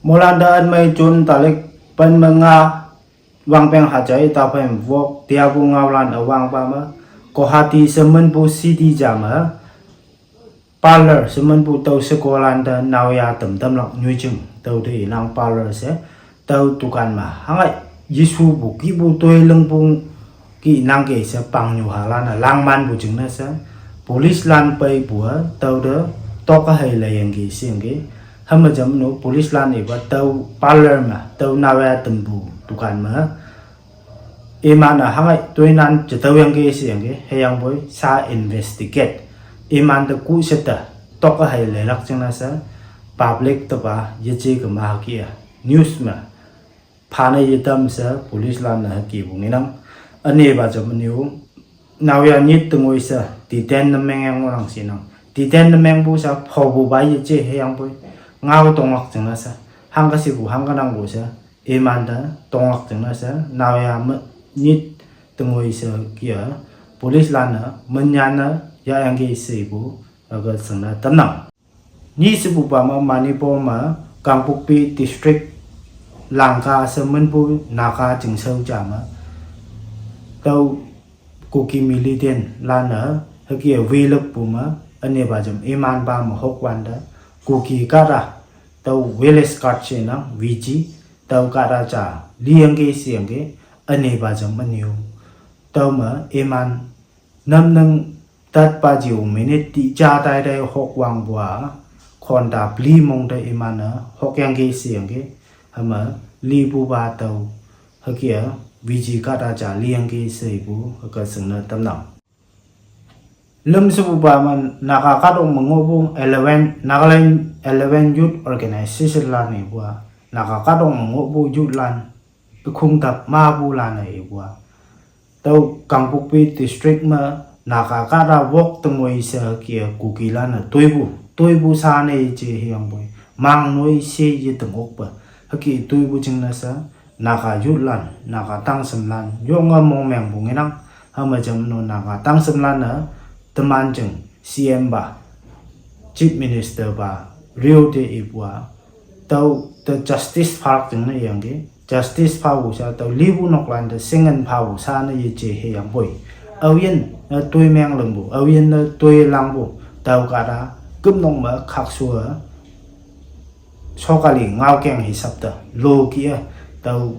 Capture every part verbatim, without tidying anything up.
Molan te ünmei June tarik pen me nga wangpeng haja i taphei wok tiapu ngaolan üwangpa me Guwahati she minpu city ja me parlour she minpu tüo shekolan te naoya tam tamlak nyoijing tüo te inang parlour she tüo dukan me hangai yeshupu kihpu toi lingpu kih nangke she pangnyu halan-e langmanpu jingne she police lan peipu-a tüo te tok hei leiyangki sheyangki. Hüme jamno police lan ipa tüo parlour me tüo naoya tampu dukan me iman-e hangai toinan je tüoyangki sheyangki, hüyangpoi sa investigate iman te ku she te tok hei leilak jingne she public tepa yeje kema hüke-a news me phane yetam she police lan-e hükepu ngenang. Ünepa jamnyu naoya nyit tengoi she detain ne mengyang ngohnang shinang, detain ne mengpu she phopupa yeje hüyangpoi ngao tonglak jingne she hangke shipu hangke nangpu she iman te tonglak jingne she naoya me nyit tengoi she kia police lan-e minyanne yahyangki shepu hüke shingne tamnang. Nyi shepupa me Manipur me Kangpokpi district Langka she minpu Naga chingshao ja me tüo Kuki militant lan-e hüke-a wilüppu me ünepa jam imanpa me hokwante Kuki kahta tüo village guard shenang V G tüo kahta ja liyangki sheyangki. Ünepa jam ünyu tüo me iman namnang tatpa ji-o minute ti ja tai tai hokwangpu-a khonta peli mong te iman-e hokyangki sheyangki. Hüme lipupa tüo hüke-a V G kahta ja liyangki shepu hüke shingne tamnang. Lüm shepupa me Naga kahtok me ngohpu eleven, Nagaland eleven Youth Organization lan ipu-a Naga kahtok me ngohpu youth lan ükhung tap mapu lan-e ipu-a tüo Kangpokpi district me Naga kahta wok tengoi she hüke-a Kuki lan-e toipu toipu sha ne yeje hüyangpoi mang noi she yetam okpe hüke toipu jingne she Naga youth lan, Naga tangshemlan yonge mongmengpu ngenang. Hüme jamno Naga tangshemlan-e teman jing C M pa, Chief Minister pa Rio te ipu-a tüo te justice phalak jingne yangki, justice phapu sha tüo lipu noklan te shingen phapu sha ne yeje hüyangpoi aoyin-e toi meng lingpu, aoyin-e toi langpu tüo kahta küpnok me khakshu-e sokali ngaokeng hisap te lo kih-e tüo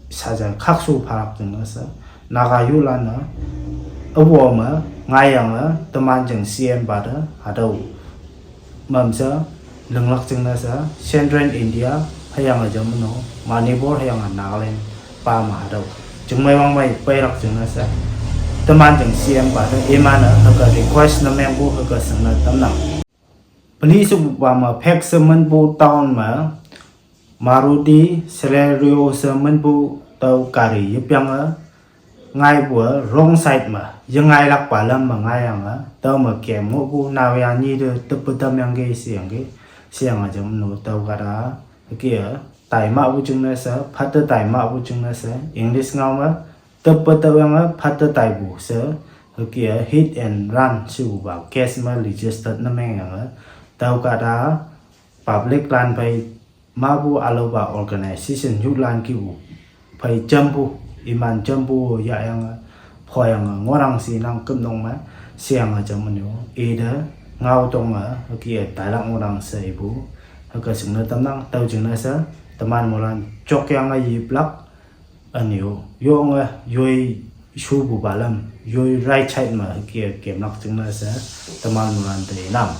saja khakshu phalak jingne she Naga youth lan-e üwo me ngaiyange teman jing C M pa te hatüo mamshe linglak jingne she Central India hüyange jamno Manipur hüyange Nagaland pa me hatüo chingmei wangmei peilak jingne she teman jing C M pa te iman-e hüke request ne mengpu hüke shingne tamnang. Peli shepupa me Phek she minpu town me Maruti Celerio she minpu tüo gari yepange ngaipu-a wrong side me yengailakpa lam me ngaiyange tüo me kem ngohpu naoya nyi te teppe tamyangki sheyangki. Sheyange jamno tüo kahta hüke-a taimahpu jingne she phatte taimahpu jingne she English ngao me teppe tüoyange phatte taipu she hüke-a hit and run shepupa case me register ne mengyange tüo kahta public lan phei mapu ülaopa organization youth lan kihpu phei jampu iman jampu yahyange phoyange ngohnang shinang küpnok me. Sheyange jamnyu ite ngao tonge hüke-a tailak ngohnang she ipu hüke shingne tamnang. Tüo jingne she teman moilan jokyange yiplak ünyu yonge yoi shupupa lam yoi right side me hüke-a kemlak jingne she teman moilan te inang.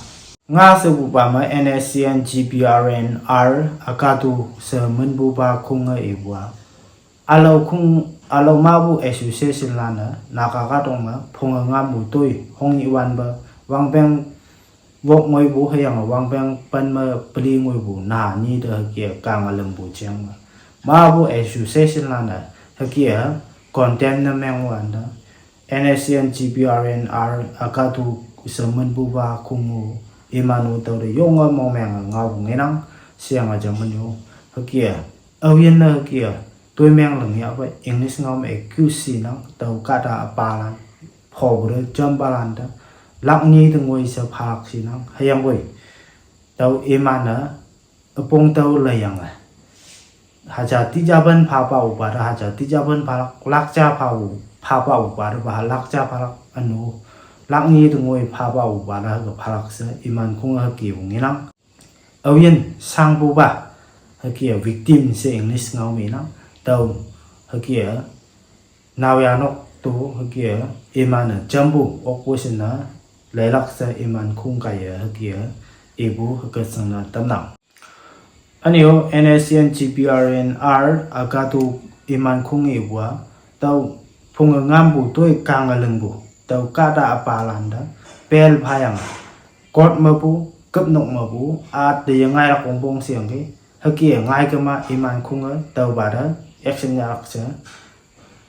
Nga shepupa me N S C N G P R N R Akatu she minpupa khunge ipu-a ülao khung ülao mapu association lan-e Naga kahtok me phunge ngampu toi hongnyih wanpe wangpeng wok ngoipu hüyange wangpeng pen me peli ngoipu na nyi te hüke-a kange lingpu jeng me mapu association lan-e hüke-a condemn ne mengwante N S C N G P R N R Akatu she minpupa khungo iman-o tüote yonge mongmenge ngaopu ngenang. Sheyange jamnyu hüke-a aoyinne hüke-a toimeng lingyahpe English ngao me accuse shinang tüo kahta üpalan phopu te jampalan te lak nyi te ngoi she phalak shinang hüyangpoi tüo iman-e üpong tüo leiyange Haja tija pen phapa upa ta haja tija pen phalak, lakja pha u, phapa upa ta ba lakja phalak, anu, lakni tengoi phapa upa ta hüke phalak she iman khunge hüke u ngenang. Aoyin sangpupa, hüke victim she English ngao me nang, tao, hüke, naoyanok to, hüke, iman-e jampu, okpu shin-a, leilak she iman khung kaiye, hüke, ipu, hüke shingne tamnang. Ünyo, N S C N G P R N R, agato iman khung ipu-a, tüo phunge ngampu toi kange lingpu, tüo kahta üpalan te, bail phayang, court mepu, küpnok mepu, at te yengailak wongpong sheyangki, hüke ngai kema iman khunge, tüopa te, action yahlak she,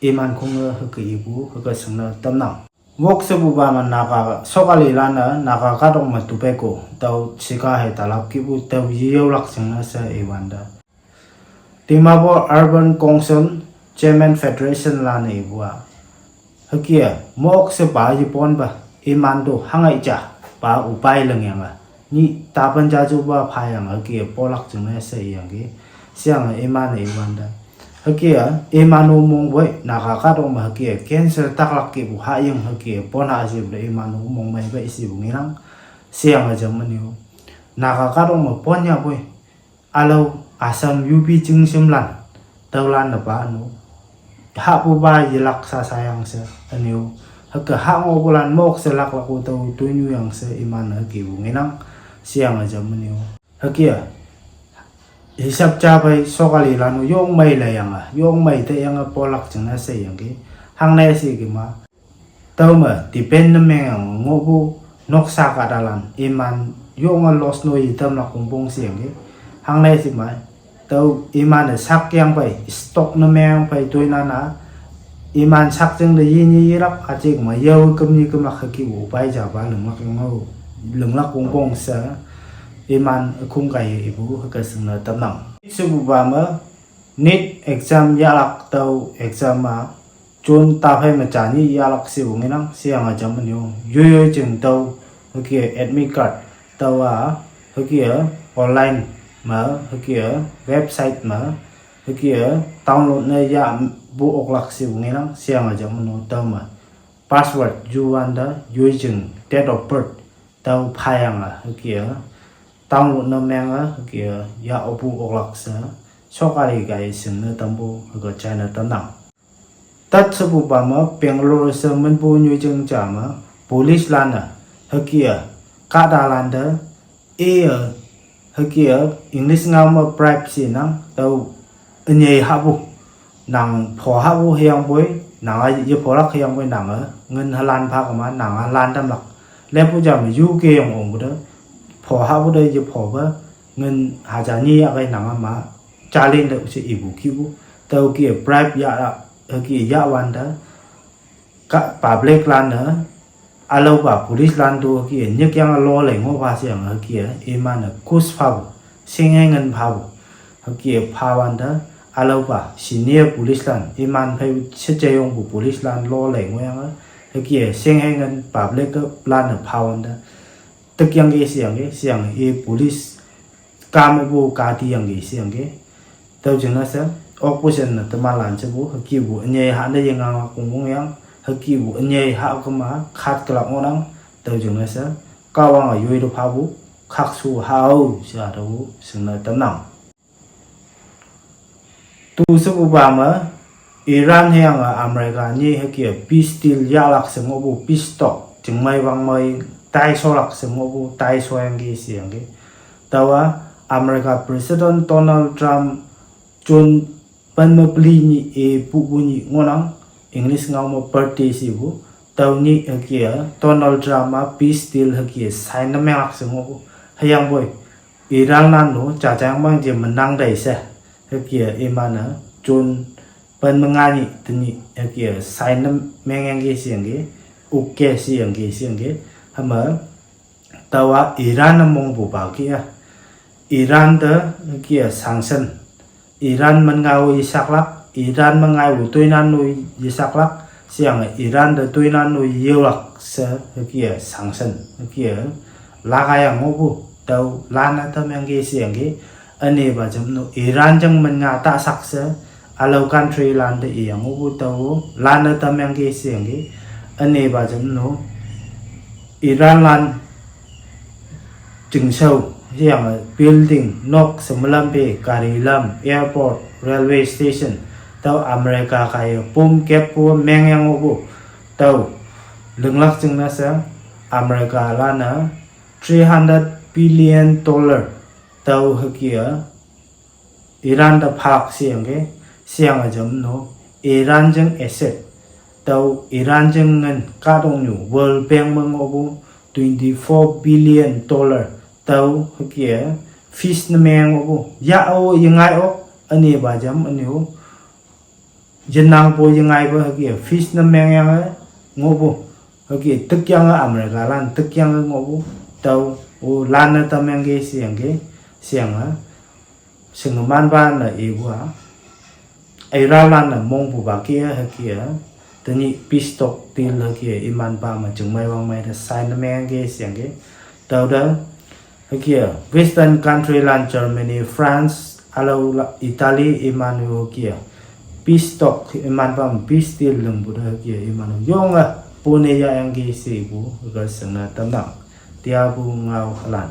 iman khunge hüke ipu, hüke shingne tamnang. Wok shepupa me Naga, sokalilan-e Naga kahtok me tobacco, tüo cigar hei talap kihpu, tüo yeyaolak jingne she iwante. Dimapur Urban Council Chairman Federation lan-e ipu-a, hüke-a, mok shepa yeponpa, iman to hangai ja, pa upai lingyange, nyih tapan jajupa phayang hüke-a polak jingne she iyangki, sheyange iman-e iwante. Hüke-a, iman-o mongpoi, Naga kahtok me hüke-a, cancer taklak kihpu hahying hüke-a, pon ha shepu te iman-o mongmei pei shepu ngenang, sheyange jam ünyo. Naga kahtok me pon yapoi, ülao, Assam, U P jingshimlan, tüolan-e pa ünyo. Hahpupa yelak sasayang she, ünyo. Hüke hah ngohpulan mok she laklak-o tüo toinyu yang she iman-e hüke u ngenang, sheyange jam ünyo. Hüke-a, hisap ja phei sokalilan-o yongmei leyange, yongmei teyange polak jingne sheyangki, hangne she kema. Tüome depend ne mengyange ngohpu noksa kahtalan, iman yonge loss no yetamlak wongpong sheyangki. Hangne she ma, tüo iman-e sakyang phei, stock ne mengyang phei toinan-a, iman sakjing te yinye yelak, üjing me yao kümnyi kümlak hüke upai japa linglak yong-o, linglak wongpong she, iman ükhung kaiye ipu hüke shingne tamnang. Shepupa me, NEET exam yahlak tüo exam-a, June taphei me jani yahlak shepu ngenang, sheyange jam ünyo. Yoiyoi jing tüo, hüke-a admit card, tüowa, hüke-a online me, hüke-a website me, hüke-a download ne yahpu oklak shepu ngenang, sheyange jam ünyo tüome. Password yuwante, yoi jing date of birth, tüo phayange, hüke-a, download ne menge, hüke-a, yah okpu oklak she, sokali kaiye shingne tampu, hüke china tamnang. Tat shepupa me, Bangalore she minpu nyoijing ja me, police lan-e, hüke-a, kahtalan te, iye, hüke-a, English ngao me bribe she nang, tüo, ünyei hahpu, nang pho hahpu hüyangpoi, nange yepholak hüyangpoi nange, ngin halan pha kema, nange lan tamlak. Leppu ja me yu keyong ongpu te, pho hahpu te yephope, ngin haja nyi yahkei nange ma, jalin te she ipu kihpu, tüo ke bribe yah, hüke yahwante, ka public lan-e, ülaopa police lan to hüke nyikyange lo lei ngoh pha sheyange hüke, iman-e kus phapu, shinghe ngin phapu, hüke phawante, ülaopa senior police lan, iman phei shejeyongpu police lan lo lei ngohyange, hüke shinghe ngin public lan-e phawante, tikyangki sheyangki, sheyange i police kamepu katiyangki sheyangki. Tüo jingne she, okpu shin ne teman lan shepu, hükepu ünyei hahne yenganglak wongpong yang, hükepu ünyei hah kema khat kelak ngohnang, tüo jingne she, Kahwange yoi te phapu, khakshu hao she hatüo shingne tamnang. Tu shepupa me, Iran hüyange America nyi hüke peace deal yahlak she ngohpu peace talk, chingmei wangmei taisholak she ngohpu taishoyangki sheyangki. Taowa America President Donald Trump June pen me peli nyih ipupu nyih ngohnang, English ngao me birthday shepu. Tüo nyih hüke-a Donald Trump-a peace deal hüke sign ne menglak she ngohpu. Hüyangpoi Iran lan-o jajang mang je menang tai she, hüke-a iman-e June pen me nga nyih tenyih hüke-a sign ne mengyangki sheyangki, ukke sheyangki sheyangki, hüme taowa Iran ne mongpupa ke-a, Iran te hüke-a sanction, Iran men ngaiwe yesaklak, Iran me ngaiwe toinan-o yesaklak, sheyange Iran te toinan-o yeyaolak she hüke-a sanction, hüke-a, lakayang ngohpu, tüo lan-e tamyangki sheyangki, Üne ba jam no Iran jang men nga ta sak se, alo country lan te iyang ubu tao, lan ne tamyang ke siyang ke. Üne ba jam no Iran lan jingsau, siyang building, nok, semalam pe, gari lam, airport, railway station, tao America kaya pum kep pu mengyang ubu, tao, lenglak jing na se, America lan ne, three hundred billion dollar, tao hüke a, Iran ta phak siyang ke, siyang a jam no, Iran jang asset, tao Iran jang ngan kadong nyu, World Bank meng ubu, twenty-four billion dollar, tao hüke a, fis ne meng ubu, ya o yengai o, üne ba jam, üne o, jenang po yengai ba hüke a, fis ne mengyang a, ngobu, hüke, tekyang a America lan, tekyang a ngobu, tao, o lan ne tamyang ke siyang ke, siyang a, sing man ba na ibu a, Iran lan ne mong pu ba ke a hüke a, tani peace talk deal hüke a, iman ba ma jingmai wangmai da sign ne mengyang ke siyang ke, tao da, hüke a, Western country lan Germany, France, alo la Italy, iman u hüke a, peace talk, iman ba ma peace deal lengbu da hüke a, iman u yong a, pone ya yang ke si bu, hüke sing na tamnang, tia bu ngao halan.